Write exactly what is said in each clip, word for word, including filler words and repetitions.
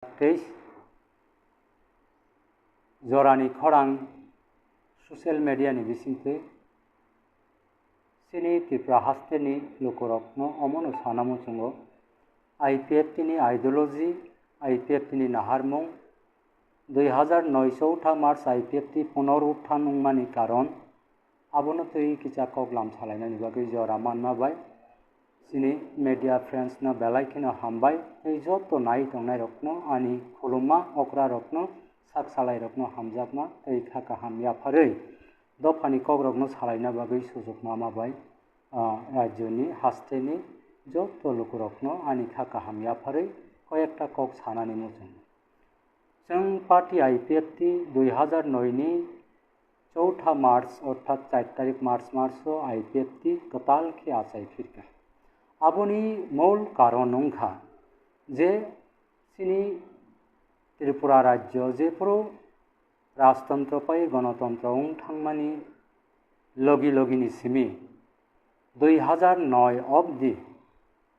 teis jorani khorang social media ni bisingtwi chini Tripura hasteni lukurokno omono sana muchungo, I P F T ni ideology, I P F T ni naharmung, dui hazar noi chowtha March I P F T punorutthan wngmani karon, abono twi kisa koklam salainani bagwi jora manma bai chini media friends no belai kheno hambai, tei joto nai tongnai rokno ani khulumma okra rokno sak salai rokno hamjakma tei kha kaham yapharwi dophani kokrokno salaina bagwi sujuk mama bai, ah, rajyoni hasteni joto lukurokno ani kha kaham yapharwi koyekta kok sanani muchungo. Chwng party I P F T dui hazar noi ni chowtha March orthat char tarik March maso I P F T kwtal khe achai phirkha. Aboni mol karon wngkha je chini Tripura rajyo jephuru rajtontro pai gonotontro wng thangmani logi logini simi dui hazar noi obdi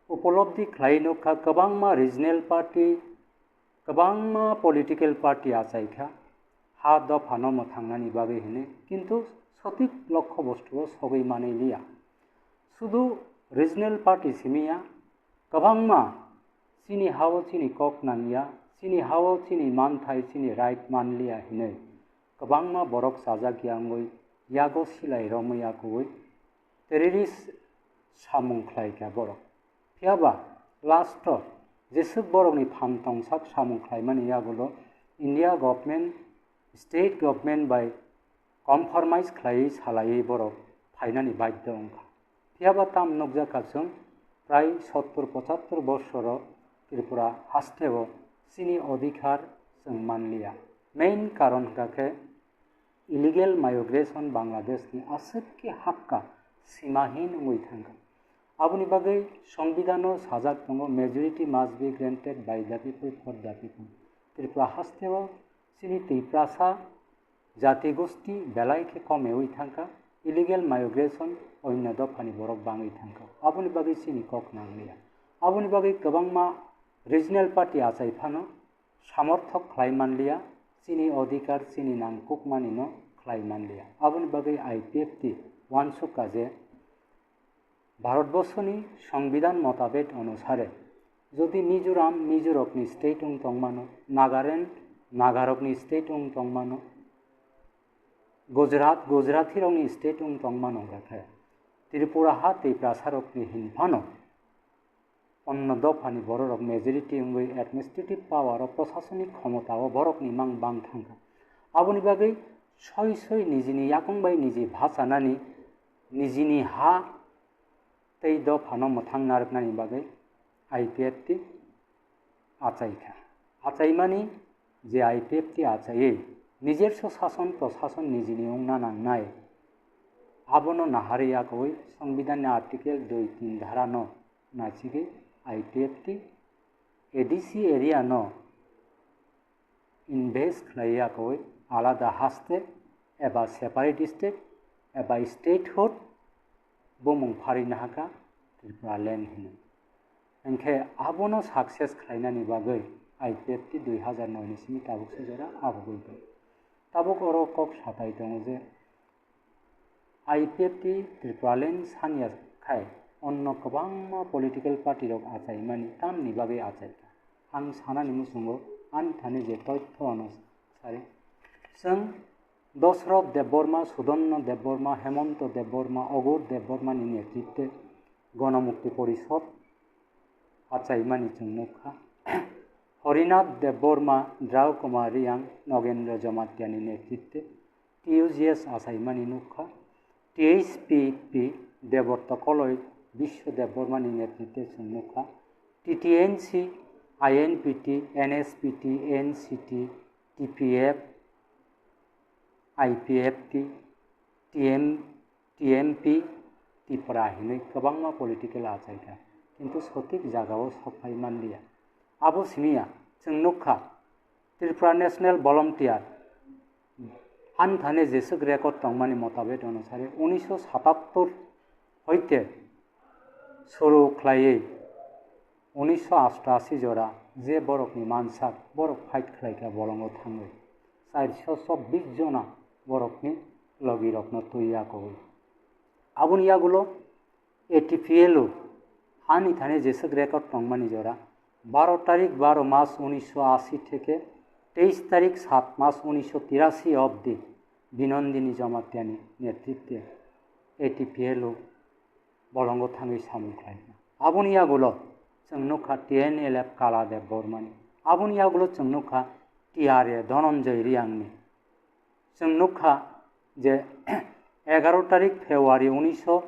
upolobdi khlai nukha kwbangma regional party, kwbangma political party achaikha ha dophano mwthangnani bagwi hwnwi, kintu sotik lokho bostuo sogwi manwi liya. Sudu regional party simiya, kwbangma chini hao chini kok nangya, chini hao chini manthai chini right manliya hinwi kwbangma borok chajak yangwi yago silai romwi yakuwi terrorist samung khlaikha borok. Phiyaba last o jeswk borokni phan tongsak samung khlaimani yagulo India government, state government bai compromise khlaiwi salaiwi borok phainani badhyo wngkha. Phiyaba tam nukjakha chwng prai sottur pochattur borsoro Tripura hasteo chini odhikar chwng manliya. Main karon hwnkha khe illegal migration Bangladesh ni aswk khe hakka simahin wngwi thangkha. Aboni bagwi Songbidhano sajak tongo, "Majority must be granted by the people for the people." Tripura hasteo chini Tiprasa jati gosti belai khe komewi thangkha, illegal migration onno dophani borok bangwi thangkha. Aboni bagwi chini kok nangliya. Aboni bagwi kwbangma regional party achai phano samorthok khlai manliya, chini odhikar, chini nangkukmani no khlai manliya. Aboni bagwi I P F T uansukha je Bharatborsoni Songbidhan motabek onusare jodi Mizoram Mizorokni state wng tongmano, Nagaland Nagarokni state wng tongmano, Gujarat Gujaratirokni state wng tongmano hwnkha khe Tripura ha Tiprasarokni hinphano onno dophani bororok majority wngwi administrative power o, prosasonik khomota o borokni mang bang thangkha. Aboni bagwi soi soi nijini yakung bai niji bhachanani, nijini ha tei dophano mwthang narwknani bagwi I P F T achaikha. Achaimani je I P F T achaiwi nijerso sason prosason nijini wngna nangnai, abono naharwi yakowi Songbidhanni Article dui tin dharano naisigwi I P F T A D C area no invest khlai yakowi alada haste eba separate state eba statehood bumung pharwi nahakha Tripura land hinwi. Hinkhe abono success khlainani bagwi I P F T dui hazar noi ni simi tabuk se jora abugwi tong. Tabuk oro kok satai tongo je I P F T Tripuraland sanya khai onno kwbangma political party rok achaimani tamni bagwi achaikha. Ang sanani muchungo ani thani je toitho ano sari. Chwng Dosroth Debbarma, Sudanno Debbarma, Hemonto Debbarma, Ogur Debbarmani netritwe Gonomukti Porishod achaimani chwng nukha. Horinath Debbarma, Drau Kumar Riyang, Nogendra Jamatia ni netritwe T U G S achaimani nukha. T H P P Deborto Koloi, Biswa Debbarma ni netritwe chwng nukha. T T N C, I N P T, N S P T, N C T, T P F, I P F T, T M, T M P, Tipra hinwi kwbangma political achaikha, kintu sotik jagao sokphai manliya. Abo simiya, chwng nukha, Tripura National Volunteer, ani thani jeswk record tongmani motabek onusare, unisho satattor hoite suru khlaiwi unisho ashtashi jora Je borokni mansak, borok fight khlaikha bolongo thangwi. Chairso chobbish jona borokni logirokno twi yakowi. Aboni yagulo A T P L o hani thani jeswk record tongmani jora, baro tarik baro mas unisho ashi theke teis tarik sat mas unisho tirashi obdi Binondini Jamatiani netritwe A T P L o bolongo thangwi samung khlaikha. Aboni yagulo chwng nukha T N L F Kala Debbarmani. Aboni yagulo chwng nukha T R A Dhananjay Reangni. Chwng nukha je egaro tarik February unisho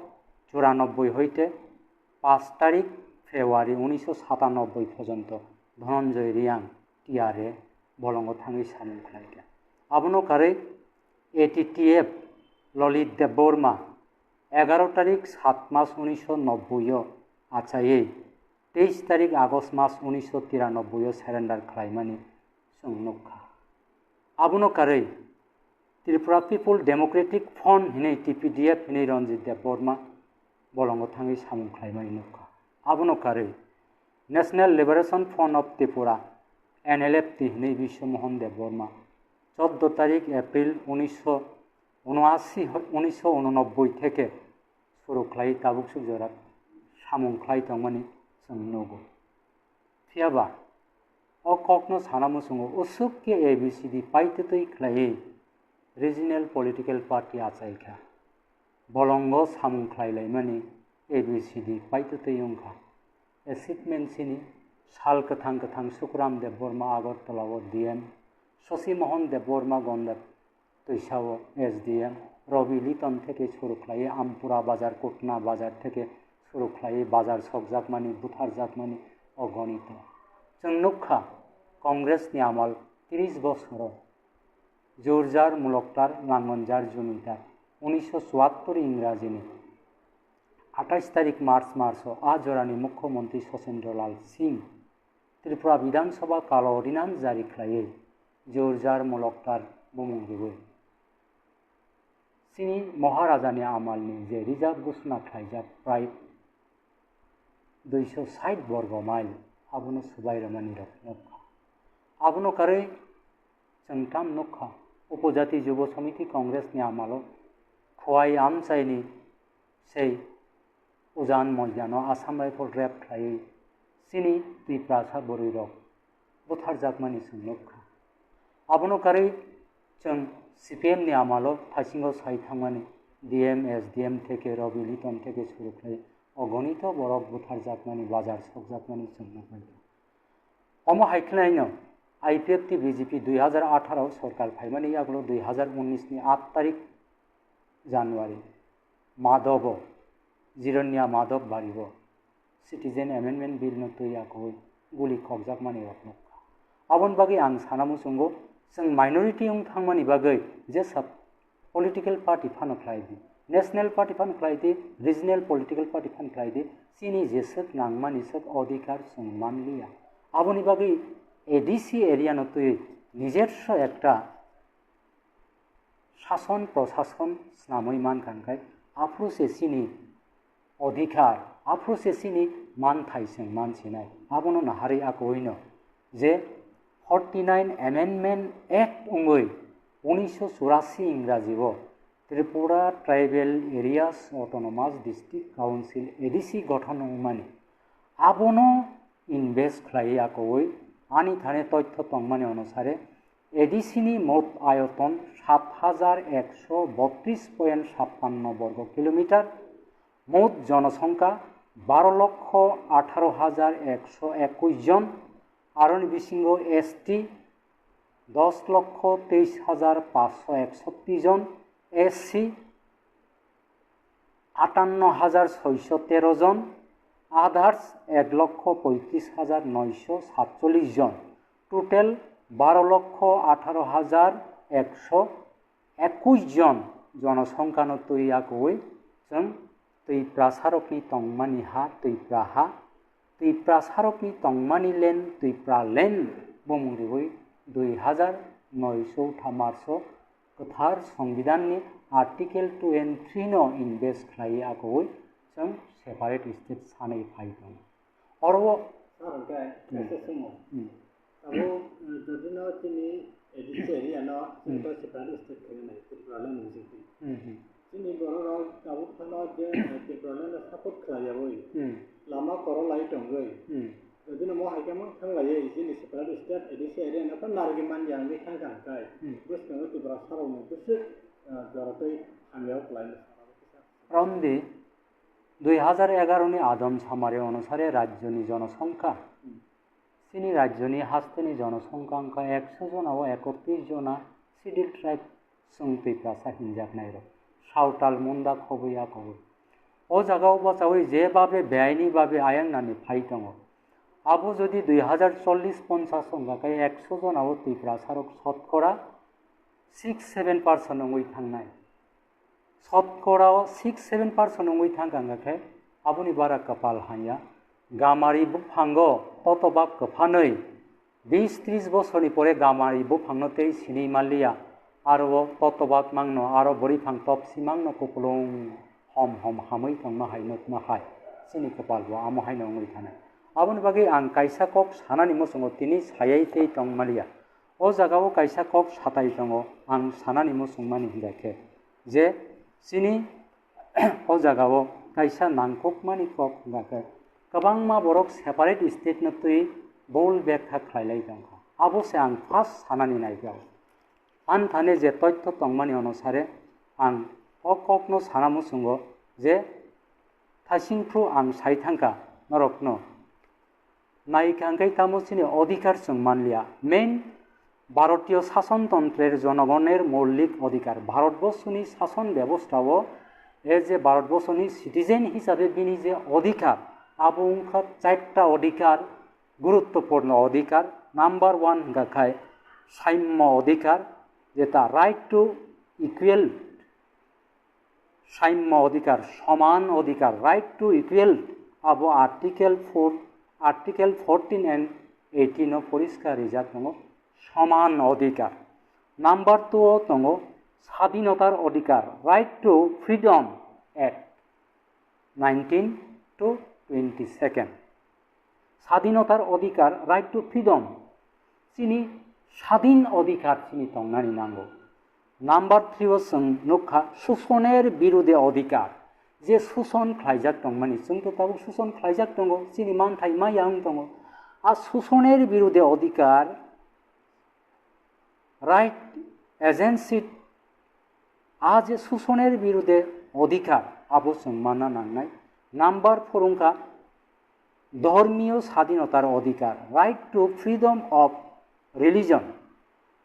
churanobboi hoite paanch tarik February unisho satanobboi porjonto Dhananjay Reang T R A bolongo thangwi samung khlaikha. Abono karwi A T T F Lalit Debbarma egaro tarik sat mas unisho nobboi o achaiwi teis tarik August mas unisho tiranobboi o surrender khlaimani chwng nukha. Abono karwi Tripura People Democratic Front hinwi T P D F hinwi Ranjit Debbarma bolongo thangwi samung khlaimani nukha. Abono karwi National Liberation Front of Tripura, N L F T hinwi Biswa Mohan Debbarma chordo tarik April unisho unashi, unisho unonobboi theke suru khlai tabuk suk jora samung khlai tongmani chwng nugo. Phiyaba o kokno sana muchungo usuk khe A B C D paitwtwi khlaiwi regional political party achaikha. Bolongo samung khlailaimani A B C D paitwtwi wngkha. Achievement sini sal kwthang kwthang Sukuram Debbarma Agartala o D M, Shashi Mohan Debbarma Gandap Twisao S D M, Robi Liton theke suru khlaiwi Ampura bazar, Kutna bazar theke suru khlaiwi bazar sokjakmani, butharjakmani o gonito. Chwng nukha, Congress ni amal tris bosoro Jurjar Muloktar Langonjar Jumitar, unisho chuattor Ingrajini atais tarik March, March o a jorani Mukhyamantri Sachendra Lal Singh Tripura Bidhan Sabha kalo ordinance jari khlaiwi Jurjar Muloktar bumung riwi. Chini Maharajani amalni je reserve ghosona khlaijak prai duiso sait borgo mile abono swbai rwmani rok nukha. Abono karwi chwng tam nukha, Upojati Jubo Samiti Congress ni amalo Khowai amchaini sei Ujan Moidano Assam Rifle raid khlaiwi chini Tiprasa bwrwirok butharjakmani chwng nukha. Abono karwi chwng C P M ni amalo thaisingo sai thangmani D M, S D M theke Robi Liton theke suru khlai o gonito borok butharjakmani, bazar sokjakmani chwng nukha. Omo hai khwlaino I P F T B J P dui hazar atharo sorkar phaimani yagulo dui hazar unnish ni aat tarik January Madhobo Jirania Madhob Bari o Citizen Amendment Bill no twi yakowi guli khokjakmani rok nukha. Aboni bagwi ang sana muchungo, chwng minority wng thangmani bagwi jesa political party phano khlai di, national party phano khlai di, regional political party phano khlai di, chini jeswk nangmani swk odhikar chwng manliya. Aboni bagwi A D C area no twi nijerso ekta shason prosason snamwi mankha, hwnkhe aphuru se chini odhikar, aphuru se chini manthai chwng mansinai. Abono naharwi akoino je forty nine Amendment Act wngwi unisho churashi Ingraji o Tripura Tribal Areas Autonomous District Council, A D C, gothon wngmani. Abono invest khlaiwi akowi ani thani toitho tongmani onusare, A D C ni mot ayoton sat hajar ekso botris point sappanno borgo kilometer, mot jonosongkha baro lokho atharo hajar ekso ekush jon, aroni bisingo S T dos lokho teis hajar paanchsho eksotti jon, S C atanno hajar soisho tero jon, others ek lokho poitris hajar noisho satchollish jon, total baro lokho atharo hajar ekso ekush jon jonosongkhano twi yakowi chwng Twiprasarokni tongmani ha Twipra ha, Twiprasarokni tongmani land Twipra land bumung riwi dui hajar noisho thamarso kwthar Songbidanni Article two and three no invest khlaiwi akowi chwng separate state sanwi phai tongo. Oro Hwnkhe, hmm, kaisa chwngno. Hmm. Tabuk, eh, jodi no chini A D C area no, hmm, chini to separate state khaina nai, Tripura le nung sing. Hmm, hmm. Chini borok rok tabuk phano je, eh, Tripura le no support khlai yawi. Hmm. Lama koro lai tongwi. Hmm. Jodi no mo hai khe mang thang lai, chini separate state A D C area no to narwgwi man ya wngwi thang kha kai. Hmm. Bwskango Tripura sarok no bwswk, eh, jora tei hamya khlai no. Romdi, dui hajar egaroh ni adom samari onusare rajyoni jonosongkha, chini rajyoni hasteni jonosongkha wngkha ekso jona o ekotris jona Scheduled Tribe chwng Tiprasa hinjaknairok, Sawtal, Munda, Khobwi, a kobwi. O jagao bachaui je babe beaini babe ayangnani phai tongo. Abo jodi dui hajar chollis ponchas wngkha khe ekso jona o Tiprasarok sotkora six seven percent wngwi thangnai. Sotkora o six seven percent wngwi thangkha, wngkha khe aboni bara kwpal hamya. Gamari buphango totobak kwphanwi bis tris bosorni pore gamari buphangno tei sinwi manliya, aro o totobak mangno, aro bwrwiphang topsi mangno kupulung hom hom hamwi tongma hai nukma hai chini kwpal bo amo haino wngwi thanai. Aboni bagwi ang kaisa kok sanani muchungo tini sayai tei tong manliya. O jagao kaisa kok satai tongo, ang sanani muchungmani hingkha khe je chini o jagao kaisa nangkukmani kok hingkha khe kwbangma borok separate state no twi bol bek kha khlai lai tongkha. Abo se ang first sanani naikha. Anthane je toitho tongmani onusare ang o kokno sana muchungo je thasingphru ang sai thangkha norokno. Naikha hwnkhe tamo chini odhikar chwng manliya. Main Bharotiyo Sasontontrer jonogoner moulik odhikar. Bharatborsoni sason bebostha o e je Bharatborsoni citizen hisabe bini je odhikar, abo wngkha charta odhikar, guruttopurno odhikar. Number one hwnkha khai saimya odhikar, jeta right to equal saimya odhikar, soman odhikar, right to equal, abo Article four, Article fourteen and eighteen o poriskar rijak tongo, soman odhikar. Number two o tongo sadhinotar odhikar, right to freedom at nineteen to twenty second. Sadhinotar odhikar, right to freedom. Chini sadhin odhikar chini tongnani nango. Number three o chwng nukha susoner birude odhikar. Je suson khlaijak tongmani, chwng to tabuk suson khlaijak tongo, chini manthai maya wng tongo. A susoner birude odhikar, right against it, a je susoner birude odhikar, abo chwng manna nangnai. Number four wngkha dhormiyo sadhinotar odhikar, right to freedom of religion.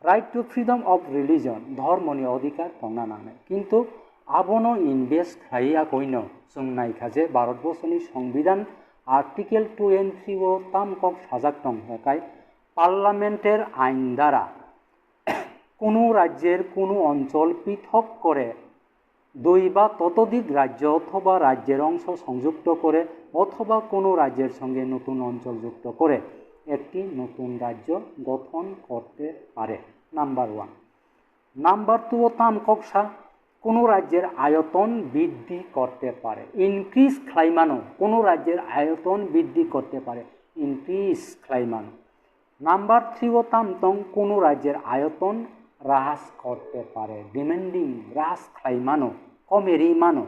Right to freedom of religion, dhormoni odhikar tongna nangnai. Kintu abono invest khlaiya koino chwng naikha je Bharatborsoni Songbidan Article two and three o tam kok sajak tong, hekai Parliament-er ain dara কোনো রাজ্যের কোনো অঞ্চল পৃথক করে দুই বা ততোধিক রাজ্য অথবা রাজ্যের অংশ সংযুক্ত করে অথবা কোনো রাজ্যের সঙ্গে নতুন অঞ্চল যুক্ত করে একটি নতুন রাজ্য গঠন করতে পারে। Number one. নাম্বার টু ও তাম কক্সা কোনো রাজ্যের আয়তন বৃদ্ধি করতে পারে, ইনক্রিজ খ্লাইমানো, কোনো রাজ্যের আয়তন বৃদ্ধি করতে পারে, ইনক্রিজ খ্লাইমানো। নাম্বার থ্রি ও তাম tong কোনো রাজ্যের আয়তন হ্রাস করতে পারে, ডিমেন্ডিং, হ্রাস খ্লাইমানো, কমেরি মানো।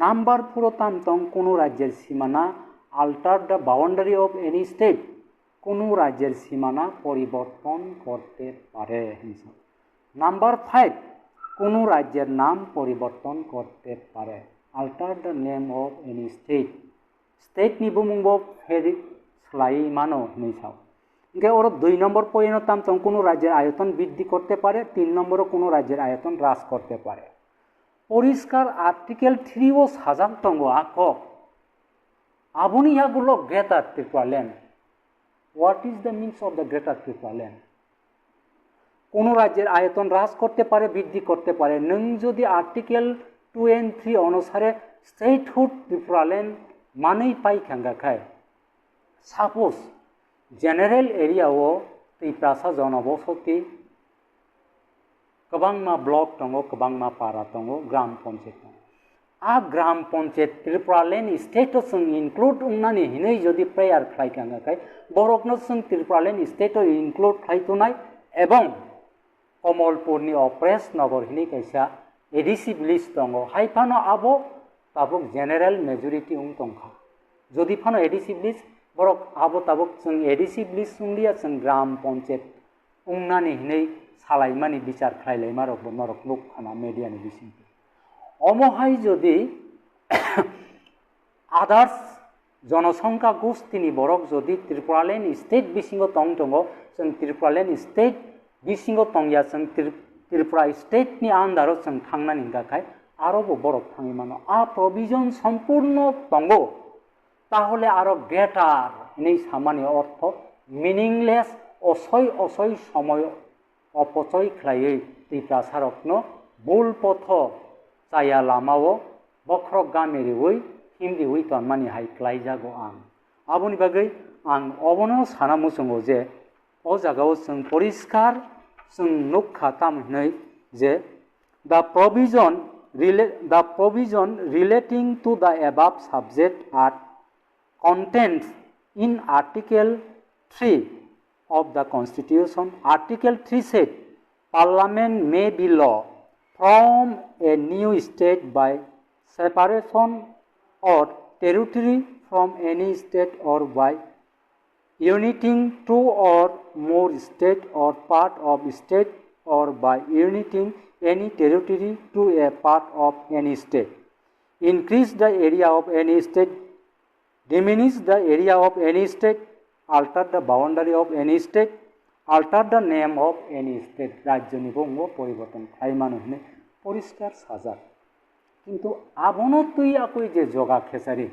নাম্বার ফোর ও তাম tong কোনো রাজ্যের সীমানা, alter the boundary of any state, কোনো রাজ্যের সীমানা পরিবর্তন করতে পারে। নাম্বার ফাইভ, কোনো রাজ্যের নাম পরিবর্তন করতে পারে, alter the name of any state. State ni bumung bo pheri slai mano hinwi sao. Hingke oro dui nombor point o tam tong, কোনো রাজ্যের আয়তন বৃদ্ধি করতে পারে, তিন নম্বর ও কোনো রাজ্যের আয়তন হ্রাস করতে পারে। পরিষ্কার আর্টিকেল থ্রি ও sajak tongo a kok. Aboni yagulo Greater Tripura Land. What is the means of the Greater Tripura Land? কোনো রাজ্যের আয়তন হ্রাস করতে পারে, বৃদ্ধি করতে পারে। Nwng jodi Article two and three onusare statehood Tripura land manwi pai khangakhe, suppose general area o Tiprasa jonobosoti kwbangma block tongo, kwbangma para tongo, gram panchayat tongo. A gram panchayat Tripura land state o chwng include wngnani hinwi jodi prayer khlai kha hwnkha khai, borokno chwng Tripura land state o include khlai tonai, ebong Komolpurni Opres Nogor hinwi kaisa A D C village tongo, hai phano abo tabuk general majority wng tongkha. Jodi phano A D C village, borok abo tabuk chwng A D C village wnglia, chwng gram panchayat wngnani hinwi salaimani bichar khlailaima rokbo norok nuk khana media ni bisingtwi. Omo hai jodi others jonosongkha gustini borok jodi Tripuraland state bisingo tong tongo, chwng Tripuraland state bisingo tongya, chwng Tri-, Tripura state ni under o chwng thangnani hwnkha khai aro bo borok thangwi mano. A provision sompurno tongo, tahole aro greater hinwi samani ortho meaningless, osoi osoi somoy opochoi khlaiwi Tiprasarokno bul potho chaya lamao bokhorok gami riwi himriwi tonmani hai klaijago ang. Aboni bagwi ang obono sana muchungo je o jagao chwng poriskar chwng nukha tamo hinwi je the provision rela-, the provision relating to the above subject are contained in Article three of the Constitution. Article three said, "Parliament may be law from a new state by separation or territory from any state or by uniting two or more state or part of state or by uniting any territory to a part of any state. Increase the area of any state, diminish the area of any state, alter the boundary of any state, alter the name of any state." Rajyoni bo wngbo poriborton khlai mano hinwi poriskar sajak. Kintu abono twi akwi je joga khesari,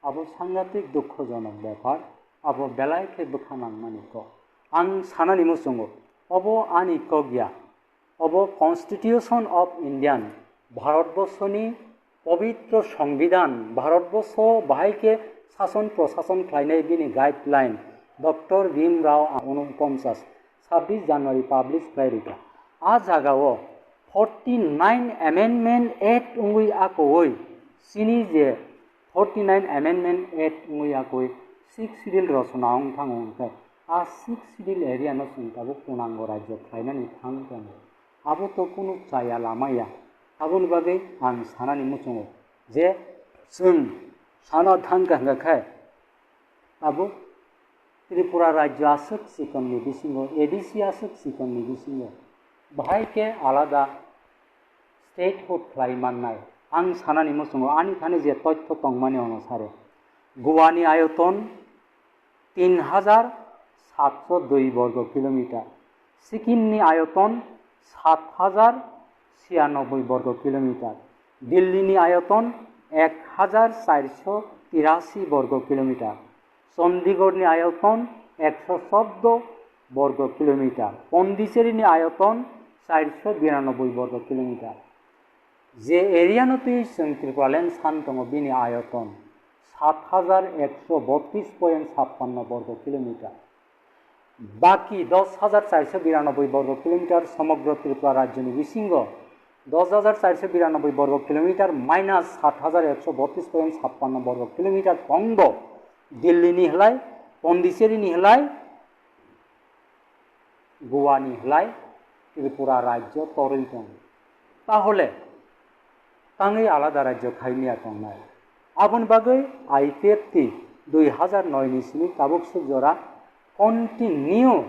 abo sangatik dukhojonok bepar, abo belai khe bwkha nangmani kok. Ang sanani muchungo, obo ani kok ya, obo Constitution of Indian, Bharatborsoni pobitro Songbidan, Bharatborso bahai khe sason prosason khlainai bini guideline, Doctor Bhim Rao unoponchas, sabbish January publish khlai rikha. A jagao forty nine Amendment Act wngwi akowi chini je forty nine Amendment Act wngwi akowi sixth schedule rosona wng thango hwnkhe, a sixth schedule area no chwng tabuk punango rajyo khlainani thang tongo. Abo to kunu chaya lama ya. Aboni bagwi ang sanani muchungo je chwng sana thang kha hwnkha khe tabuk Tripura rajyo aswk chikonni bisingo, A D C aswk chikonni bisingo bahai khe alada statehood khlai mannai. Ang sanani muchungo ani thani je toitho tongmani onusare, Goa ni ayoton tin hajar satso dui borgo kilometer, Sikkim ni ayoton sat hajar siyanoboi borgo kilometer, Delhi ni ayoton ek hajar charso tirasi borgo kilometer, Chandigarh ni ayoton ekso chordo borgo kilometer, Pondicherry ni ayoton charso biranoboi borgo kilometer. Je area no twi chwng Tripuraland san tongo, bini ayoton sat hajar ekso botris point sappanno borgo kilometer. Baki dos hajar charso biranoboi borgo kilometer somogro Tripura rajyoni bisingo dos hajar charso biranoboi borgo kilometer minus sat hajar ekso botris point sappanno borgo kilometer tongbo Delhi ni hwlai, Pondicherry ni hwlai, Goa ni hwlai Tripura rajyo torwi tongo. Tahole tangwi alada rajyo khai miya tongnai. Aboni bagwi I P F T dui hajar noi ni simi tabuk swk jora continue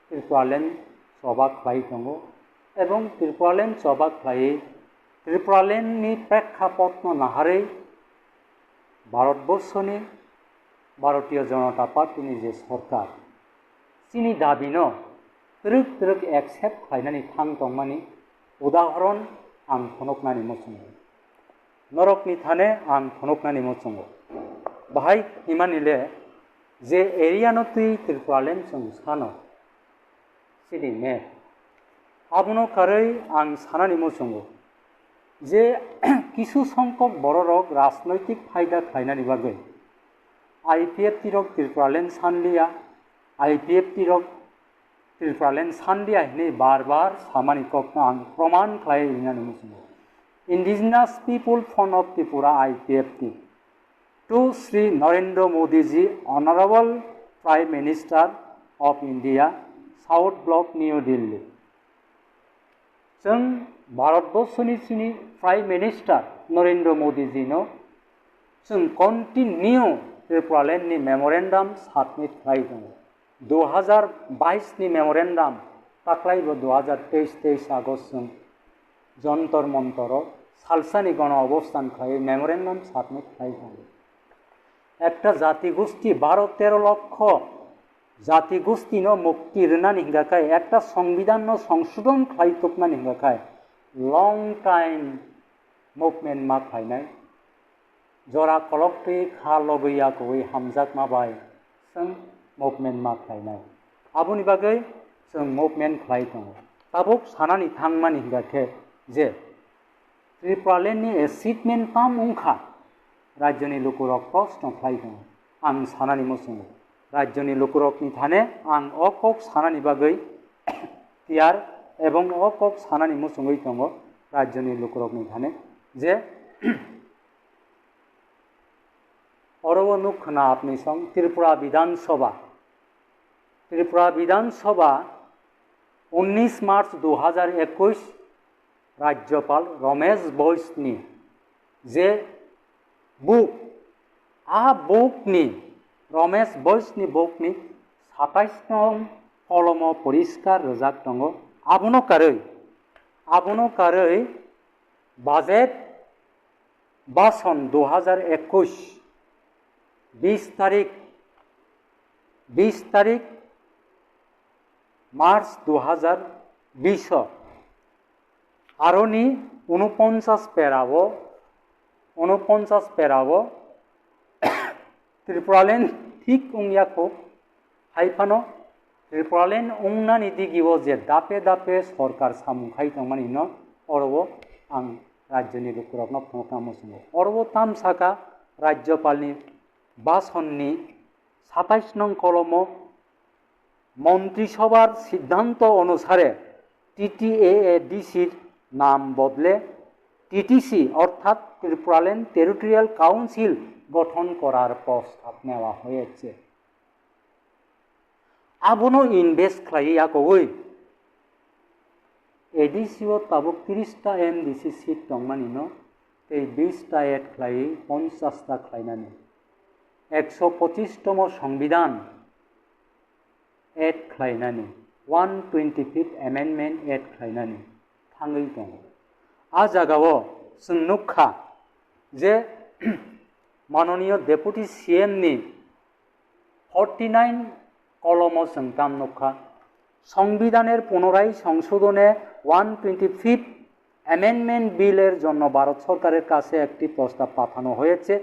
Tripuraland choba khlai tongo, ebong Tripuraland choba khlaiwi Tripuraland ni prekkapotno naharwi Bharatborsoni Bharatiya Janata Party ni je sorkar, chini dabino twrwk twrwk accept khlainani thang tongmani udahoron ang phunuknani muchungo. Norokni thane ang phunuknani muchungo. Bahai himani le je area no twi Tripuraland chwng sano, sidi map. Abono karwi ang sanani muchungo je kisu songkok bororok rajnoitik phaida khlainani bagwi I P F T rok Tripuraland sanliya, I P F T rok Tripuraland sanliya hinwi bar bar samani kokno ang proman khlai rinani muchungo. Indigenous People Front of Tripura, I P F T, to Shri Narendra Modi ji, Honorable Prime Minister of India, South Block, New Delhi. Chwng Bharatborsoni chini Prime Minister Narendra Modi ji no chwng continue Tripuraland ni memorandum submit khlai tongo. Dui hajar bais ni memorandum taklai bo dui hajar teis, teis August chwng Jantar Mantar o salsani gono obosthan khlai memorandum submit khlai tongo. Ekta jati gosti baro tero lokho jati gosti no mukti rwnani hingka khai, ekta songbidan no songsodon khlai toknani hingka khai long time movement ma khlainai. Jora kolok twi kha logwi yakwi hamjakma bai chwng movement ma khlainai. Aboni bagwi chwng movement khlai tongo. Tabuk sanani thangmani hingka khe je Tripuraland ni achievement tam wngkha, rajyoni lukurok proshno khlai tongo. Ang sanani muchungo, rajyoni lukurokni thane ang o kok sanani bagwi tiyar ebong o kok sanani muchungwi tongo rajyoni lukurokni thane je oro o nuk khna apni song Tripura Bidhan Sabha, Tripura Bidhan Sabha unnish March dui hajar ekush Rajyapal Romesh Bois ni je book, a book ni, Romesh Bois ni book ni satais nong kolomo poriskar rwjak tongo. Abono karwi, abono karwi budget bhasan dui hajar ekush, bis tarik, bis tarik March dui hajar bish o, aroni unoponchas perao, unoponchas perao Tripuraland thik wngya kho, hai phano Tripuraland wngnani digio je dape dape sorkar samung khai tongmani no oro o ang rajyoni lukurokno phunukna muchungo. Oro o tam saka Rajyapalni bhasonni satais nong kolomo Montri Sobhar siddhanto onusare T T A A D C-r nam bodle T T C orthat Tripuraland Territorial Council gothon korar prostab newa hoyekche. Abono invest khlaiwi yakowi A D C o tabuk tris ta M D C seat tongmani no tei bis ta add khlaiwi ponchas ta khlainani, ekso pochis tomo Songbidan add khlainani, one twenty fifth amendment add khlainani thangwi tongo. A jagao chwng nukha je manoniyo Deputy C M ni forty nine kolomo chwng tam nukha. সংবিধানের পুনরায় সংশোধনে one twenty fifth Amendment Bill-এর জন্য ভারত সরকারের কাছে একটি প্রস্তাব পাঠানো হয়েছে।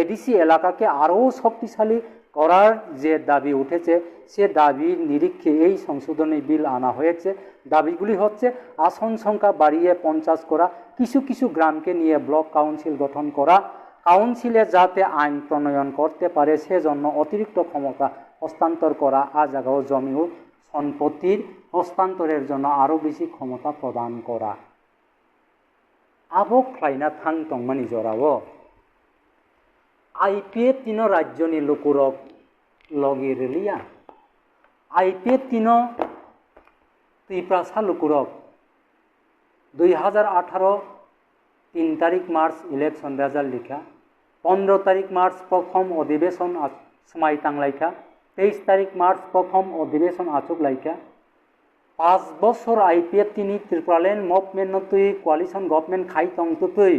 এডিসি এলাকাকে আরও শক্তিশালী করার যে দাবি উঠেছে, সে দাবির নিরিখে এই সংশোধনী বিল আনা হয়েছে। দাবিগুলি হচ্ছে আসন সংখ্যা বাড়িয়ে পঞ্চাশ করা, কিছু কিছু গ্রামকে নিয়ে ব্লক কাউন্সিল গঠন করা, কাউন্সিলে যাতে আইন প্রণয়ন করতে পারে সেজন্য অতিরিক্ত ক্ষমতা হস্তান্তর করা, আ জাগাও জমি ও সম্পত্তির হস্তান্তরের জন্য আরও বেশি ক্ষমতা প্রদান করা। Abo khlaina thang tongmani jorao I P F T no rajyoni lukurok logi rwliya. I P F T no Tiprasa lukurok dui hajar atharo tin tarik March election result likha, pondro tarik March prothom odhibeson ach-, swmai tanglaikha, teis tarik March prothom odhibeson achuklaikha. Panch bochor I P F T ni Tripuraland movement no twi coalition government khai tong twtwi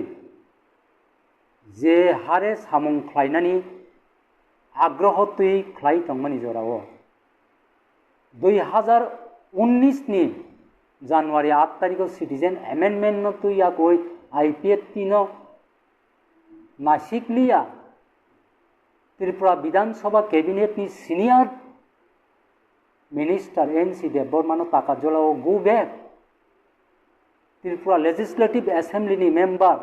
je hare samung khlainani agroho twi khlai tongmani jorao dui hajar unnish ni January aat tarikh o Citizen Amendment no twi yakwi I P F T no nasikliya Tripura Bidhan Sabha Cabinet ni senior minister N C Debbarma no taka jolao go back. Tripura Legislative Assembly ni member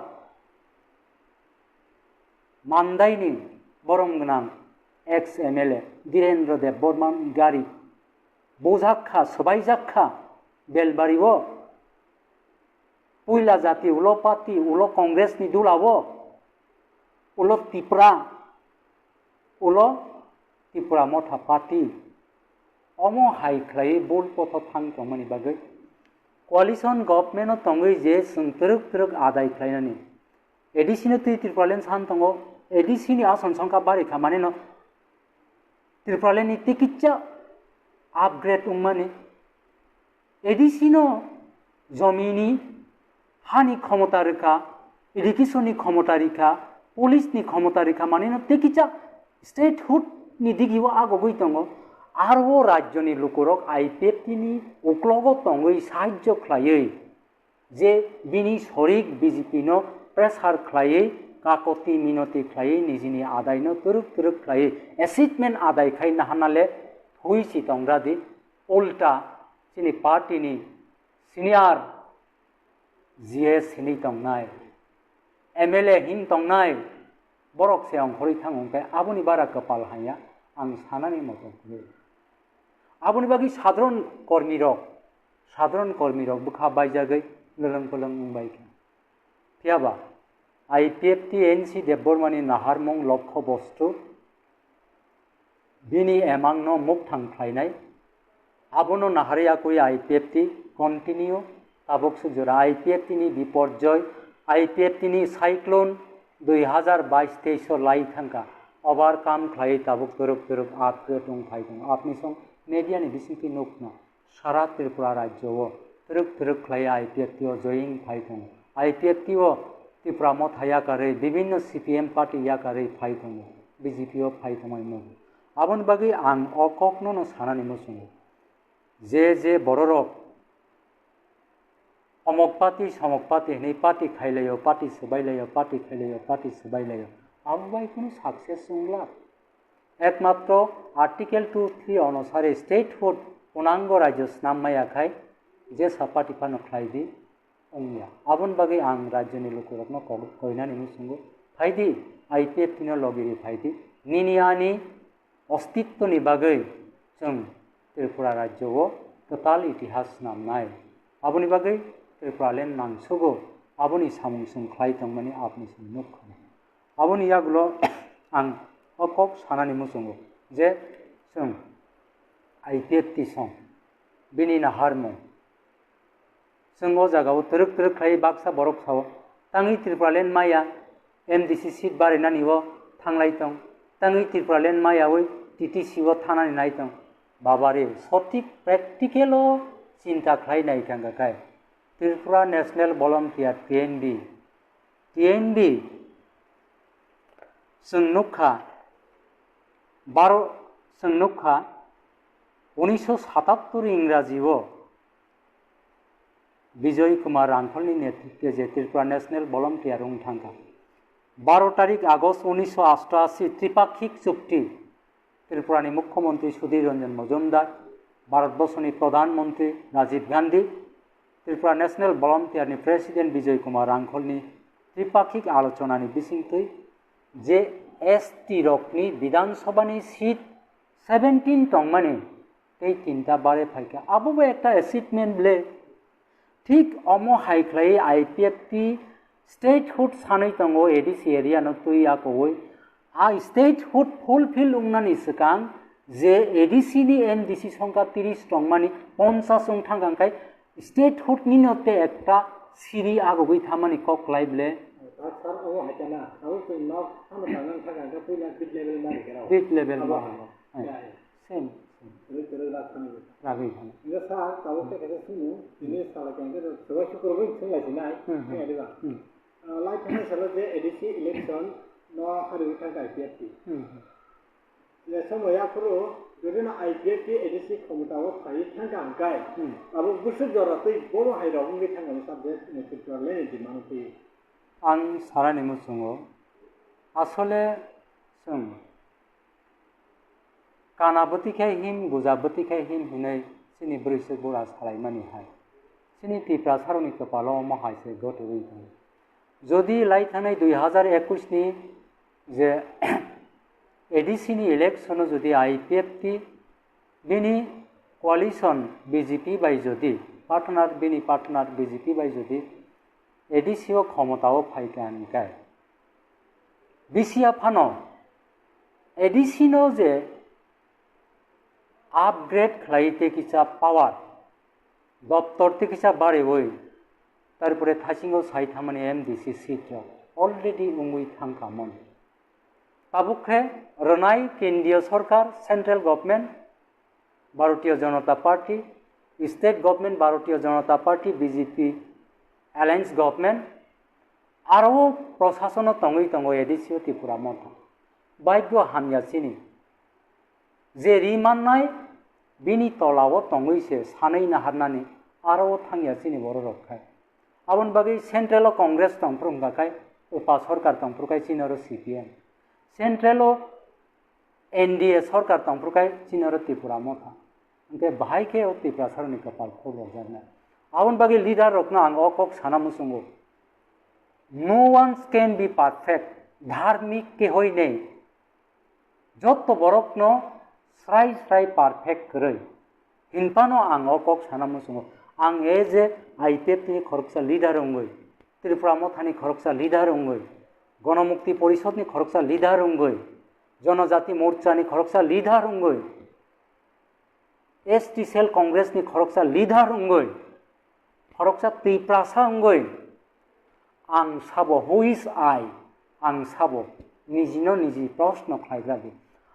Mandai ni borom gwnang ex M L A Dhirendra Debbarma ni gari bujak kha, swbaijak kha Belbari o. Puila jati ulo party, ulo Congress ni dula o, ulo Tipra, ulo Tipra Motha Party. Omo hai khlai bul potho thang tongmani bagwi coalition government o tongwi je chwng twrwk twrwk adai khlainani. A D C no twi Tipraland san tongo, A D C ni ason songkha bari kha manino Tipraland ni tikitsa upgrade wngmani. A D C no jomini hani khomota rwkha, education ni khomota rikha, police ni khomota rikha, manino tei kisa statehood ni digi o agogwi tongo. Aro o rajyo ni lukurok I P F T ni uklogo tongwi sahajjo khlaiwi je bini sorik B J P no pressure khlaiwi kakoti minoti khlaiwi nijini adai no twrwk twrwk khlaiwi achievement adai khai nahanale phui si tongra di. Ulta chini party ni senior G S hinwi tongnai, M L A hin tongnai, borok se ongkhorwi thango hwnkhe aboni bara kwpal hanya ang sanani moto kwrwi. Aboni bagwi sadharon kormirok, sadharon kormirok bwkha baijagwi lwlwng pwlwng wngbai kha. Phiyaba I P F T N C Debbarmani naharmung lokho bostu bini emangno mukthang khlainai. Abono naharwi yakwi I P F T continue tabuk suk jora I P F T ni biporjoy, I P F T ni cyclone dui hazar bais teis o lai thangkha, overcome khlaiwi tabuk twrwk twrwk upgrade wng phai tongo. Apni song media ni bisingtwi nukno. Sara Tripura rajyo o twrwk twrwk khlai I P F T o join phai tongo. I P F T o Tipra Motha yakarwi, bibinno C P M party yakarwi phai tongo, B J P o phai tongmani muchungo. Aboni bagwi ang o kokno no sanani muchungo. Je je bororok omok party, somok party hinwi party khailaio, party swbailaio, party khailaio, party swbailaio, abo bai kunu success wngla. Ekmatro Article two three onusare statehood punango rajyo snam maya khai jesa party phano khlai di wngya. Aboni bagwi ang rajyoni lukurokno kok-, koinani muchungo, phaidi I P F T no logi ri phaidi. Nini ani ostitwni bagwi chwng Tripura rajyo o kwtal itihas snamnai. Aboni bagwi Tripuraland nangsugo, aboni samung chwng khlai tongmani apni chwng nukha. Aboni yagulo ang o kok sanani muchungo je chwng I P F T song bini naharmung. Chwng o jagao twrwk twrwk khlai baksa borok sao, tangwi Tripuraland maya M D C seat barinani o thanglai tong, tangwi Tripuraland mayawi T T C o thanani nai tong. Babare, sotik practical o chinta khlai nai thangkha khai Tripura National Volunteer, T N V, T N V, chwng nukha, baro chwng nukha, unisho satattor Ingraji o Bijoy Kumar Rangkholni netritwe je Tripura National Volunteer wng thangkha. Baro tarik August unisho ashto ashi Tripakhik Chukti, Tripurani Mukhyamantri Sudhir Ranjan Majumdar, Bharatborsoni Pradhan Mantri Rajiv Gandhi, Tripura National Volunteer ni President Bijoy Kumar Rangkholni tripakhik alochonani bisingtwi je S T rokni Bidhan Sabhani seat seventeen tongmani tei tinta bare phaikha, abo bo ekta achievement le. Thik omo hai khlai I P F T statehood sanwi tongo A D C area no twi akowi. A statehood fulfill wngnani swkang je A D C ni M D C songkha tris tongmani ponchas wng thangkha, hwnkhe statehood ni no te ekta siri agogwi thamani kok klai ble. Sir, omo hai kana, abo chwng nok phano tangnani thangkha, hwnkhe puila bit level ma rikhe rw. Bit level ma rikhe rw. Same, same. Kwrwi kwrwi rak thani. Ragwi thani. Hingke sir, tabuk khe kaisa simi, tini salai khe hingke swbai sukur bai swng lai sinai, hmm, hmm, hai diba? Hmm. Ah, lai thani salo je A D C election no hari thangkha I P F T. Hmm, hmm. Je somo yaphuru, jodi no I P F T A D C khomota o phai thangkha hingkai, hmm, abo bwswk jora twi bono hai rok wngwi thangkha hwnwi sab je Tripura le ni demand twi. Ang sarani muchungo, asole chwng Kana bwtwi khe him, guja bwtwi khe him hinwi chini bwrwisuk bura salaimani hai. Chini Tiprasarokni kwpalo omo hai se gotogwi tongo. Jodi lai thangnai dui hazar ekush ni je A D C ni election o jodi I P F T bini coalition B J P bai jodi partner, bini partner B J P bai jodi A D C o khomotao phaikha hwnkhai, B C A phano A D C no je upgrade khlai tei kisa power, doptor tei kisa bariwi, tarpore thasingo sai thamani M D C seat rok already wngwi thangkha mon. Tabuk khe rwnai kendriya sorkar, central government, Bharatiya Janata Party, state government, Bharatiya Janata Party, B J P alliance government, aro o prosasono tongwi tongo A D C o Tipra Motha. Baigo hamya chini. Je ri mannai bini tolao tongwi se sanwi naharnani aro o thangya chini bororok khai. Aboni bagwi central o Congress tongphuru wngkha khai, upa sorkar tongphuru khai chini oro C P M. Central o N D A sorkar tongphuru khai chini oro Tipra Motha. Hwnkhe bahai khe o Tiprasarokni kwpal khuk rwjaknai. Aboni bagwi leader rokno ang o kok sana muchungo. No one can be perfect. Dharmik kehoi nei. Jotto borokno srai srai perfect kwrwi. Hinphano ang o kok sana muchungo. Ang as a I P F ni khoroksa leader wngwi, Tripura Mothani khoroksa leader wngwi, Ganamukti Porishodni khoroksa leader wngwi, Janajati Morchani khoroksa leader wngwi, S T Cell Congress ni khoroksa leader wngwi, khoroksa Tiprasa wngwi, ang sabo, who is I? Ang sabo nijino niji proshno khlaigradi.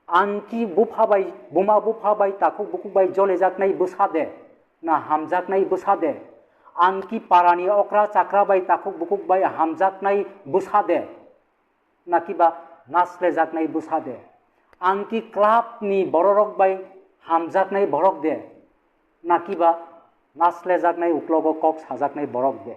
Ang ki bupha bai, buma bupha bai, takhuk bukhuk bai jolejaknai bwsa de, na hamjaknai bwsa de? Ang ki parani okra chakra bai, takhuk bukhuk bai hamjaknai bwsa de? Nakiba naslejaknai bwsa de? Ang ki club ni bororok bai hamjaknai borok de? Nakiba naslejaknai uklogo kok sajaknai borok de?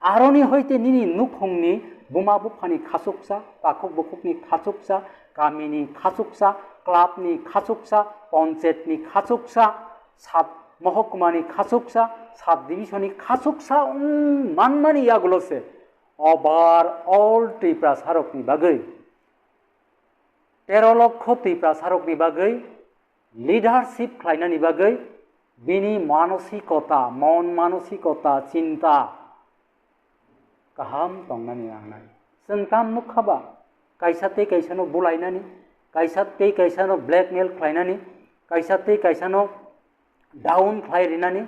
Aroni hoite nini nukhungni buma buphani khachuksa, takhuk bukhukni khachuksa, kamini khachuksa, club ni khachuksa, ponchet ni khachuksa, sub mohokuma ni khachuksa, sub division ni khachuksa wng manmani yagulo se Overall Tiprasarokni bagwi, tero lokho Tiprasarokni bagwi leadership khlainani bagwi bini manosikota, mon manosikota, chinta kaham tongnani nangnai. Chwng tam nukha ba, kaisa tei kaisano bulainani, kaisa tei kaisano blackmail khlainani, kaisa tei kaisano down khlai rinani,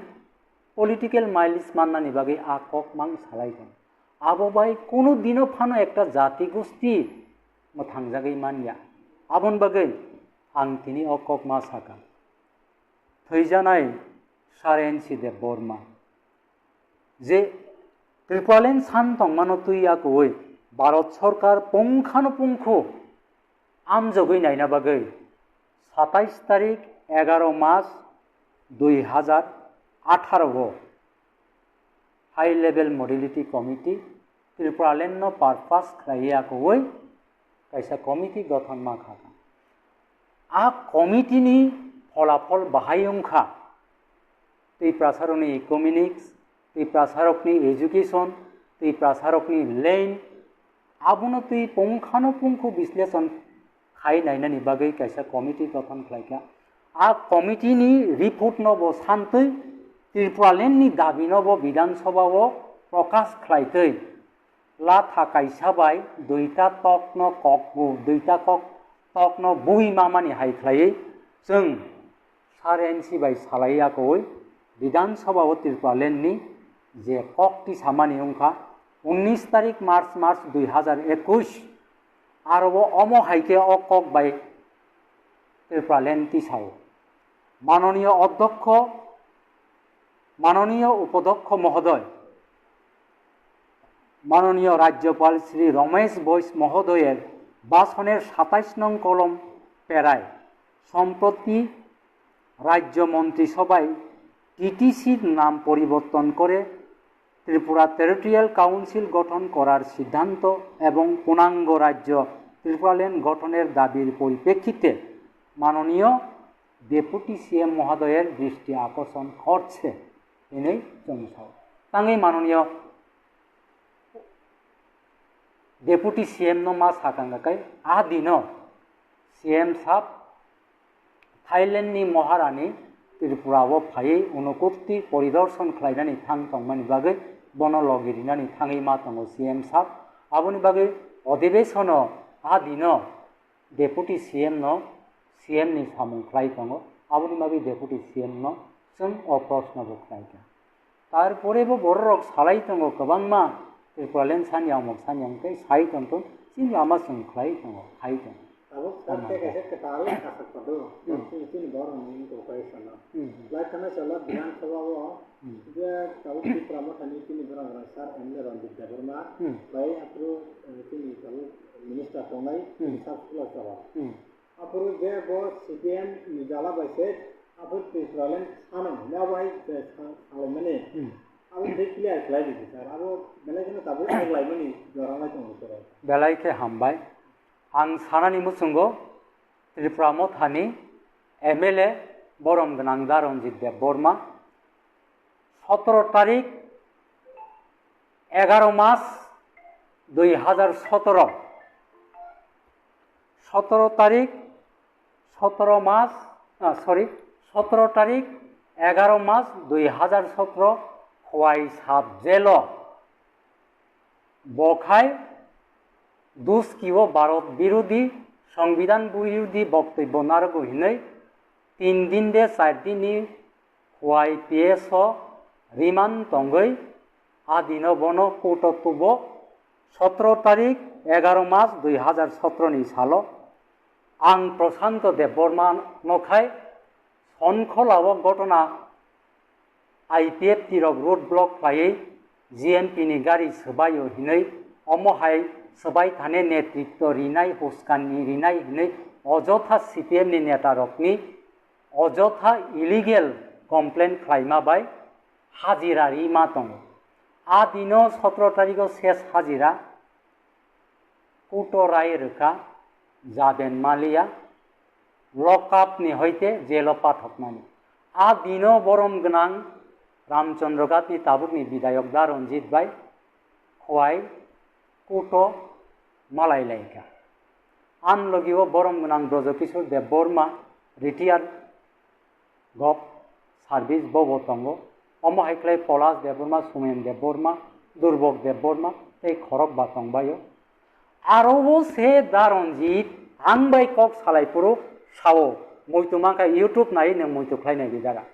political mileage mannani bagwi a kok mang salai tongo. Abo bai kunu dino phano ekta jati gosti mwthangjagwi manya. Aboni bagwi ang tini o kok ma sakha. Thwijanai Sir N C Debbarma je Tipraland san tongmano twi yakuwi Bharat Sorkar pungkhano pungkhu amjogwi naina bagwi satais tarik egaro mas dui hazar atharo o High Level Modality Committee Tipraland no purpose khlaiwi yakuwi kaisa committee gothon ma kha. A committee ni pholafol bahai wngkha Tiprasarokni economics, Tiprasarokni education, Tiprasarokni land, abono twi pungkhano pungkhu bisleshon khai nainani bagwi kaisa committee gothon khlaikha. A committee ni report no bo santwi Tipraland ni dabi no bo Bidhan Sabha o prokash khlaitwi latha kaisa bai duita tokno kokbu, duita kok tokno bui mamani hai khlaiwi chwng Sir N C bai salai yakowi Bidhan Sabha o Tipraland ni je kok tisamani wngkha unnish tarik March, March dui hazar ekush, aro bo omo hai khe o kok bai Tipraland tisao. Manoniyo Odhokho, Manoniyo Upadhokho Mohodoy, মাননীয় রাজ্যপাল শ্রী রমেশ বৈশ মহোদয়ের ভাষণের সাতাইশ নং কলম প্যারায় সম্প্রতি রাজ্য মন্ত্রিসভায় টিটিসির নাম পরিবর্তন করে ত্রিপুরা টেরিটোরিয়াল কাউন্সিল গঠন করার সিদ্ধান্ত এবং পূর্ণাঙ্গ রাজ্য ত্রিপুরাল্যান্ড গঠনের দাবির পরিপ্রেক্ষিতে মাননীয় ডেপুটি সিএম মহোদয়ের দৃষ্টি আকর্ষণ করছে, hinwi chwng sao. Tangwi manoniyo Deputy C M no ma sakang kai, a dino C M sab Thailand ni Maharani Tripura o phaiwi Unakoti poridorshan khlainani thang tongmani bagwi bono logi rinani thangwi ma tongo C M sir. Aboni bagwi odhibesono a dino Deputy C M no C M ni samung khlai tongo. Aboni bagwi Deputy C M no chwng o proshno bo khlai kha. Tarpore bo bororok salai tongo kwbangma, Tripuraland sani amok sani ang tei sai tongthun, chini lama chwng khlai tongo, khai tongo. Tabuk sir tei kaisa kwtal kasak kodo, hmm, chini, chini borok ni cooperation no. Hmm. Lai khana chala Bidhan Sabha o, hmm, je tabuk Tipra Motha ni chini borok rok sir M L A Ranjit Debbarma, hmm, bai aphuru, eh, chini tabuk minister tongnai, hmm, sir Sukla Chakma. Hmm. Aphuru je bo C P M ni jala bai se, aphuru Tripuraland sano hwnwi abo hai je sa-, salaimani. Hmm. Abo tei clear khlai di sir. Abo belai kheno tabuk aklaimani jora wng lai tongo sir. Belai khe hambai. Ang sanani muchungo Tripura Mothani M L A borom gwnang da Ranjit Debbarma sotoro tarik egaro mas dui hajar sotoro, sotoro tarik, sotoro mas, ah, sorry, sotoro tarik egaro mas dui hajar sotoro Khowai sub jail o bo khai Duskio Bharat birodhi, Songbidan birodhi boktobbo narwgo hinwi tin din de char din ni Khowai P S o remand tongwi a dino bono court o tubo sotoro tarik egaro mas dui hajar sotoro ni salo. Ang Prashanto Debbarma no khai Sonkhola o gotona I P F T rok road block khlaiwi G N P ni gari swbaio hinwi omo hai swbai thani netritwo rinai, huskani rinai hinwi ojotha C P M ni neta rokni ojotha illegal complaint khlaima bai hajira rima tongo. A dino sotoro tarikgo ses hajira kuto rai rwkha Jaden Maliya, lock up ni hoite jail o pathoknani. A dino borom gwnang Ramchandra Ghat ni tabukni bidayok da Ranjit bai Khowai kuto malai laikha. An logi o borom gwnang Brojo Kishore Debbarma, retired gov service bobo tongo. Omo hai khlai Polas Debbarma, Sumen Debbarma, Durbok Debbarma tei khorok ba tongbaio. Aro bo se da Ranjit ang bai kok salai phuru sao, muitu mankha YouTube nai nwng muitu khlai nai bijara.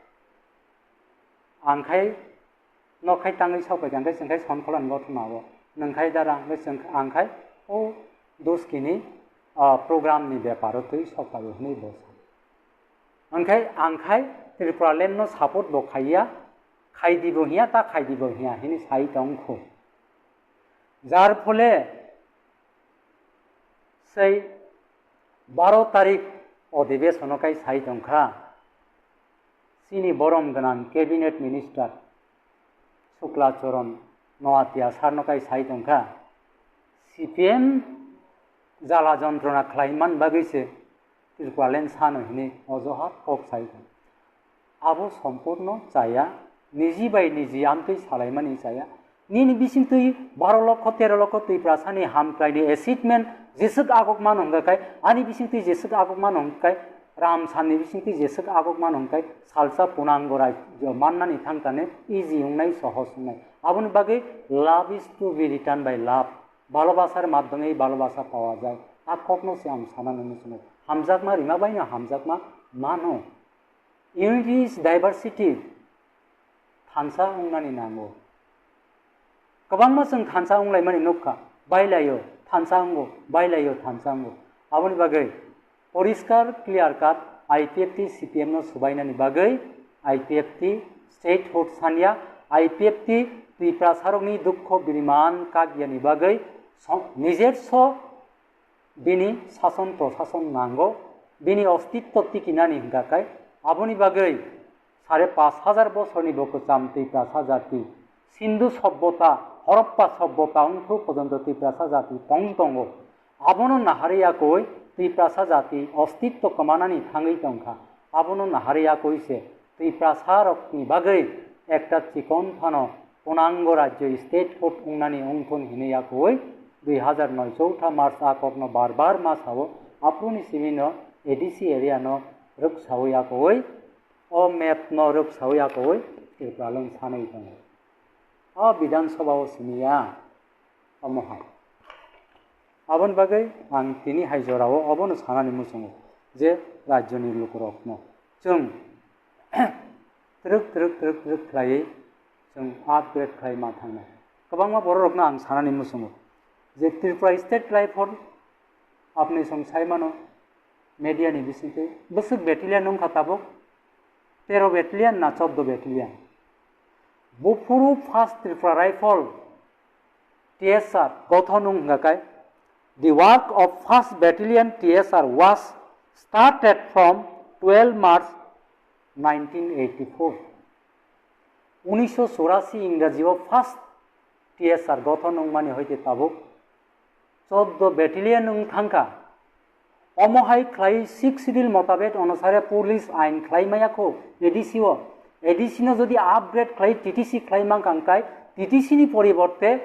Ang khai nok khai tangwi sok bai kha, ang khai chwng khai Sonkholan gothono abo. Nwng khai dara, ang khai chwng, ang khai o Duskini, ah, program ni beparo twi sok bai hwnwi bo sa. Ang khai, ang khai Tripuraland no support bo khaiya, khaidi bo hiya, ta khaidi bo hiya hwnwi sai tong kho. Jar phole sei baro tarik odhibesono kai sai tongkha, chini borom gwnang cabinet minister Sukla Charan Noatia sir no kai sai tongkha, C P M jala jontrona khlai man bagwi se Tripuraland sano hwnwi ojohat kok sai tong. Abo sompurno chaya, niji bai niji amtwi salaimani chaya. Nini bisingtwi baro lokho tero lokho Twiprasani hamkraini achievement jeswk agok mano hwnkha khai, ani bisingtwi jeswk agok mano hwnkha khai, Ramsarni bisingtwi jeswk agok mano hwnkha khai, salsa punango rajyo mannani thangtane easy wngnai, sohoj wngnai. Aboni bagwi love is to be written by love. ভালোবাসার মাধ্যমেই ভালোবাসা পাওয়া যায়. A kokno se ang sana nini swngo. Hamjakma rima baino hamjakma mano. Unity is diversity. Thansa wngnani nango. Kwbangma chwng thansa wnglaimani nukha. Bailaio thansa wngo, bailaio thansa wngo. Aboni bagwi poriskar clear cut I P F T C P M no subainani bagwi I P F T statehood sanya, I P F T Tiprasarokni dukho biriman kakyani bagwi so-, nijerso bini sason prosason nango, bini ostitto tikinani hwnkha khai. Aboni bagwi sare pash hajar bosorni bo kwcham Tiprasa jati, Sindhu sobbota, Horappa sobbota wngthok porjonto Tiprasa jati tong tongo. Abono naharwi yakwi Tiprasa jati ostitto kwmanani thangwi tongkha. Abono naharwi yakwi se Tiprasarokni bagwi ekta chikon phano punango rajyo statehood wngnani wngthun hinwi yakwi dui hazar noi chowtha March a kokno bar bar ma sao, aphuruni simi no A D C area no rwksawi yakwi, o map no rwksawi yakwi Tipraland sanwi tongo. O Bidhan Sabha o simi ya, omo hai. Aboni bagwi ang tini hai jorao obono sanani muchungo je rajyoni lukurokno chwng twrwk twrwk twrwk twrwk khlaiwi chwng upgrade khlai ma thangnai. Kwbangma bororokno ang sanani muchungo je Tripura state rifle apni chwng sai mano media ni bisingtwi bwswk battalion wngkha tabuk tero battalion na choddo battalion. Buphuru first Tripura rifle T S R gothon wng hwnkha khe, the work of first battalion T S R was started from twelve March nineteen eighty-four. Unisho churasi Ingraji o first T S R gothon wngmani hoite tabuk choddo battalion wng thangkha. Omo hai khlai sixth schedule motabek onusare police ain khlai maya kho A D C o. A D C no jodi upgrade khlai T T C khlai mankha hwnkhe T T C ni poriborte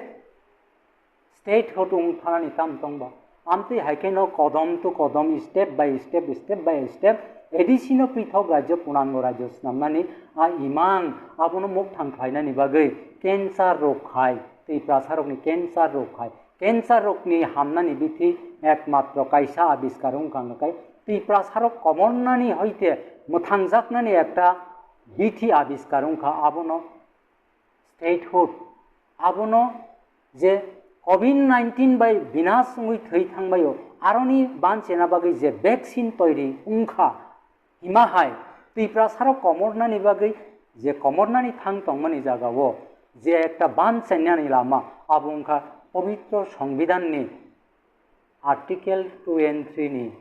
statehood wng thanani tam tongba. Amtwi hai khe no kodom to kodom, step by step, step by step A D C no pithok rajyo, punango rajyo snamnani a imang abono mukthang khlainani bagwi cancer rok khai, Tiprasa rokni cancer rok khai, cancer rokni hamnani bithi ekmatro kaisa abiskar wngkha hwnkhe Tiprasa rok komornani hoite mwthangjaknani ekta bithi abiskar wngkha, abono statehood. Abono je covid nineteen bai binas wngwi thwi thangbaio, aroni banchena bagwi je vaccine toiri wngkha, hima hai Tiprasarok komornani bagwi je komornani thang tongmani jagao je ekta banchainani lama, abo wngkha pobitro Songbidanni Article two and three ni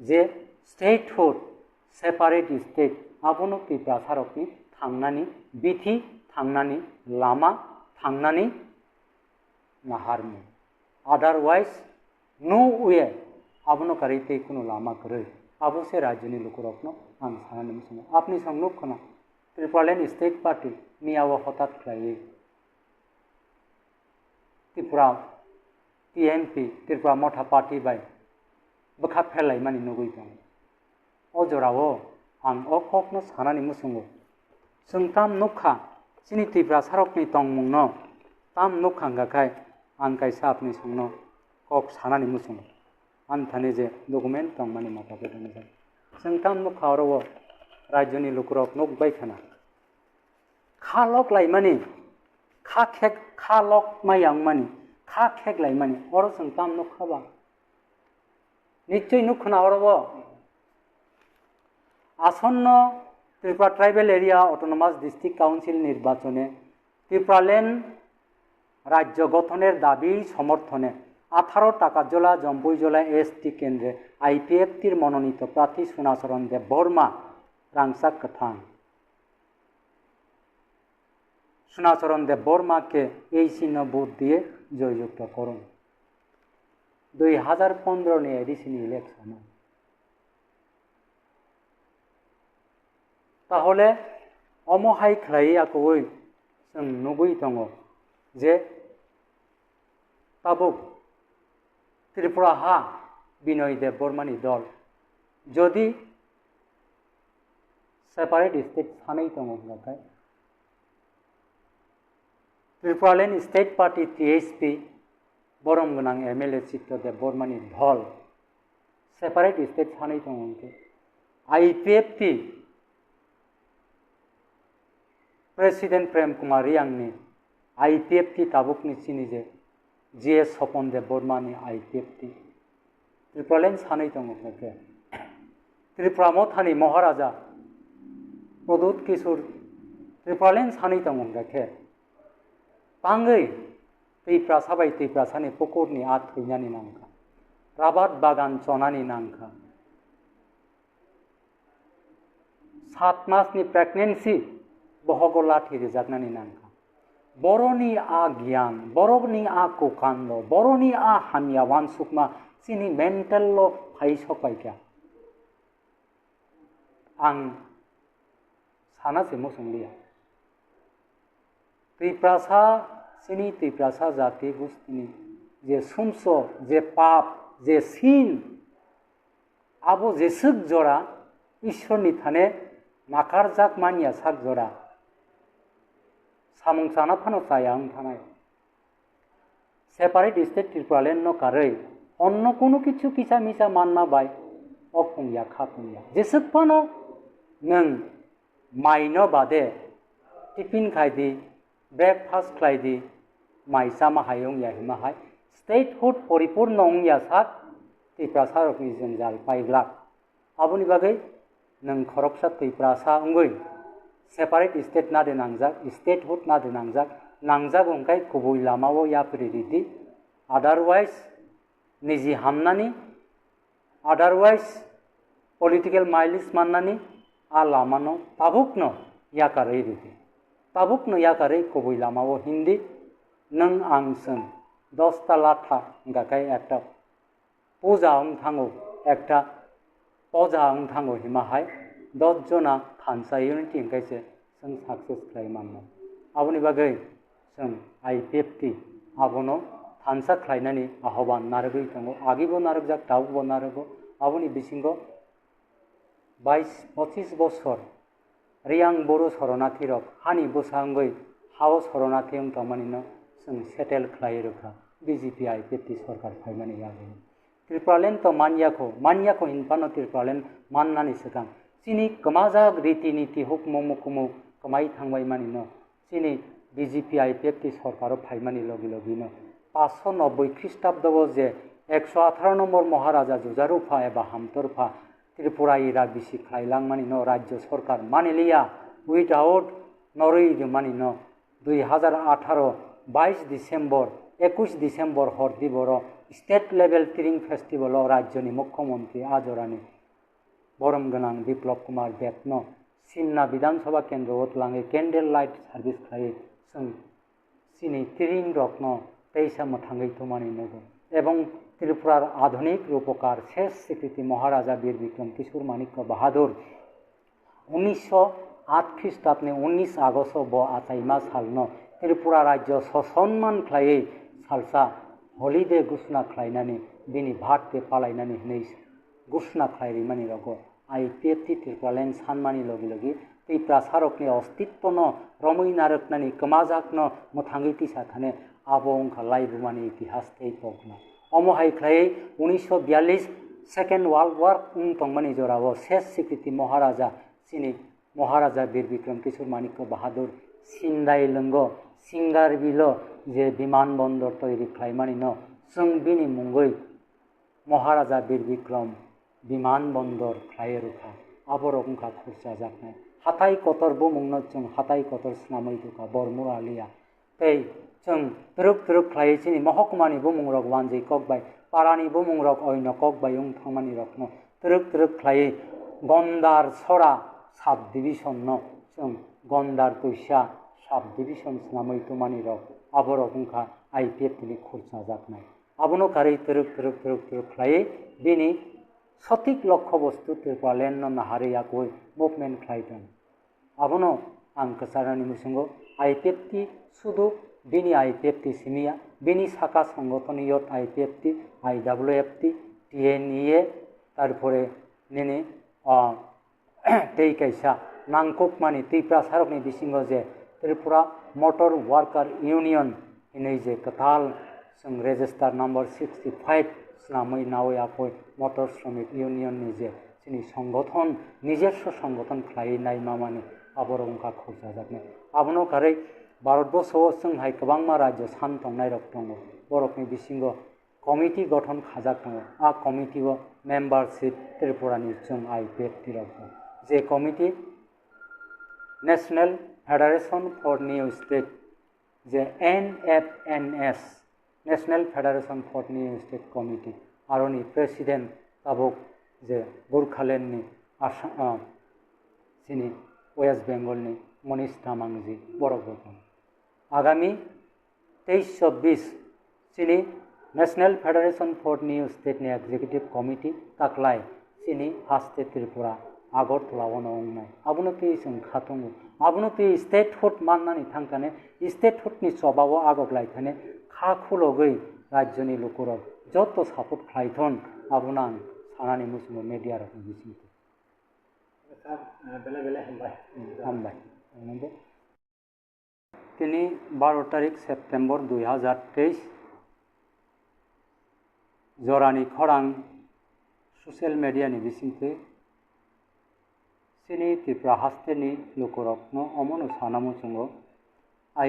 je statehood, separate state, abono Tiprasarokni thangnani bithi, thangnani lama, thangnani naharmung. Otherwise, no way, abono karwi tei kunu lama kwrwi. Abo se rajyoni lukurokno ang sanani muchungo. Apni song nuk khna, Tipraland State Party miyao hotat khlaiwi Tripura T M P, Tripura Motha Party bai bwkha pherlaimani nugwi tongo. O jorao ang o kokno sanani muchungo. Chwng tam nukha, chini Tiprasarokni tongmungno tam nukha hwnkha khai ang kaisa apni songno kok sanani muchungo. Ani thani je document tongmani mata khe tongmani. Chwng tam nukha oro o rajyoni lukurok nukbai khana. Kha lok laimani, kha khek, kha lok maya wngmani, kha khek laimani, oro chwng tam nukha ba? Nichoi nuk khna oro bo. Asonno Tripura Tribal Area Autonomous District Council নির্বাচনে ত্রিপুরাল্যান্ড রাজ্য গঠনের দাবি সমর্থনে আঠারো টাকাজোলা জম্বুইজলা এসটি কেন্দ্রে আইপিএফটির মনোনীত প্রার্থী সোনাচরণ দেববর্মা রাংসাক kwthang. সোনাচরণ দেববর্মাকে এই চিহ্ন ভোট দিয়ে জয়যুক্ত করুন. দুই হাজার পনেরো ni A D C ni election o. Tahole omo hai khlaiwi akwui chwng nugwi tongo je tabuk Tripura ha Binoy Debbarma ni dol jodi separate state sanwi tongo hwnkhe Tripuraland State Party T S P borom gwnang M L A Chitto Debbarma ni dol separate state sanwi tongo hwnkhe I P F T President Prem Kumar Reang ni I P F T tabuk ni chini je G S Sopon Debbarma ni I P F T Tripuraland sanwi tongo hwnkhe Tripura Mothani Moharaja Pradyut Kishore Tripuraland sanwi tongo hwnkhe tangwi Tiprasa bai Tiprasani pukurni a thwinani nangkha, rabat bagan chonani nangkha, sat masni pregnancy bohogo lathi rijaknani nangkha. Boroni a giyan, borokni a kokando, boroni a hamya wansukma chini mental lo phai sokpaikha. Ang sana se muchung liya. Tiprasa, chini Tiprasa jati gustini je sumso, je pap, je sin, abo jeswk jora Ishwarni thane nakarjak manya sak jora. samung chana phano chaya wng thanai. Separate state Tripuraland no karwi onno kunu kichu kisa misa manma bai ok pungya kha pungya. Jeswk phano nwng mai no bade tiffin khai di, breakfast khlai di, mai chama hai wng ya hima hai statehood poripurno wng ya sak Tiprasa rokni jwngjal paiglak. Aboni bagwi nwng khoroksa Tiprasa wngwi separate state na de nangjak, statehood na de nangjak, nangjak wngkhe kubui lamao yapri ridi. Otherwise, niji hamnani, otherwise, political mileage mannani a lamano tabukno yakarwi ridi. Tabukno yakarwi kubui lamao hindi, nwng ang chwng dosta latha wngkha khe ekta puja wng thango, ekta puja wng thango hima hai dos jona thansa unity hwnkhe se chwng success khlai mannai. Aboni bagwi chwng I P F T abono thansa khlainani ahoban narwgwi tongo, agibo narwkjak, tabukbo narwgo. Aboni bisingo bais pochis bosor Riyang Boro soronathi rok hani bwsa wngwi hao soronathi wng tongmani no chwng settle khlai rwkha B J P I P F T sorkar phaimani yagwi. Tripuraland to manyakho, manyakho hinphano Tripuraland mannani swkang chini kwmajak riti niti hukmu mukumu kwmai thangbai mani no chini B J P I P F T sorkaro phaimani logi logino paanch sho nobboi Khristabdo o je ekso atharo nombor Maharaja Jujarupha eba Hamtorpha Tripura ira bisi khlai langmani no rajyo sorkar maniliya, without norwi rwmani no dui hazar atharo bais December, ekush December hor diboro state level Tring festival o rajyoni mukhyamantri ajorani borom gwnang Biplab Kumar Debno Simna Bidhan Sabha kendro o twlangwi candle light service khlaiwi chwng chini Tring rokno teisa mwthangwi thumani nugo. Ebong Tripurar adhunik rupokar ses sikriti Maharaja Bir Bikram Kishore Manikya Bahadur unisho aat Khristabni unis Agosto bo achaima salno Tripura rajyo sosonman khlaiwi salsa holiday gusna khlainani bini birthday palainani hwnwi gusna khlai rimani rogo I P F T Tripuraland sanmani logi logi Tiprasarokni ostitwno romwi narwknani kwmajakno mwthangwi tisa thani abo wngkha laibumani itihas tei pokna. Omo hai khlaiwi unisho biyallis Second World War wng tongmani jorao ses sikriti Maharaja chini Maharaja Bir Bikram Kishore Manikya Bahadur Sindai lwngo Singar bilo je biman bondor toiri khlaimani no chwng bini mungwi Maharaja Bir Bikram biman bondor khlai rwkha, aborok wngkha khurchajaknai. Hatai kotor bumungno chwng hatai kotor swnamwi rwkha Bormura liya. Tei chwng twrwk twrwk khlaiwi chini mohokmani bumungrok wanjwi kok bai, parani bumungrok oino kok bai wng thangmani rokno twrwk twrwk khlaiwi Gondar Sora sub division no chwng Gondar Tuisa sub division swnamwi twmani rok aborok wngkha I P F T ni khurchajaknai. Abono karwi twrwk twrwk twrwk twrwk khlaiwi bini sotik lokho bostu Tripuraland no naharwi yakwi movement khlai tongo. Abono ang kwcharnani muchungo I P F T sudu bini I P F T simiya, bini saka songothon yot I P F T, I W F T, T N E A, tarpore nini, ah, tei kaisa nangkukmani Tiprasarokni bisingo je Tripura Motor Worker Union hinwi je kwtal chwng register number sixty five swnamwi nawi apoi Motor Shramik Union ni je chini songothon, nijerso songothon khlaiwi naimamani aborok wngkha khurchajaknai. Abono karwi Bharatborsho o chwng hai kwbangma rajyo san tongnairok tongo. Borokni bisingo committee gothon khajak tongo. A committee o membership Tripura ni chwng I P F T rok tongo. Je committee National Federation for New State, je N F N S, National Federation for New State Committee, aroni president tabuk je Gurkhaland ni Assam, ah, chini West Bengal ni Manish Damangji borok bo tongo. Agami teis chobbish chini National Federation for New State ni Executive Committee taklai chini haste Tripura Agartala o no wngnai. Abono twi chwng kha tongo. Abono twi statehood mannani thangkane statehood ni choba o agok lai thani kha khulogwi rajyoni lukurok joto support khlai thon, abono ang sanani muchungo media rokni bisingtwi. Sir, eh, belai belai hambai. Hambai. Ang nungbo. Tini baro tarik September dui hazar teis, jorani khorang social media ni bisingtwi chini Tripura hasteni lukurokno omono sana muchungo,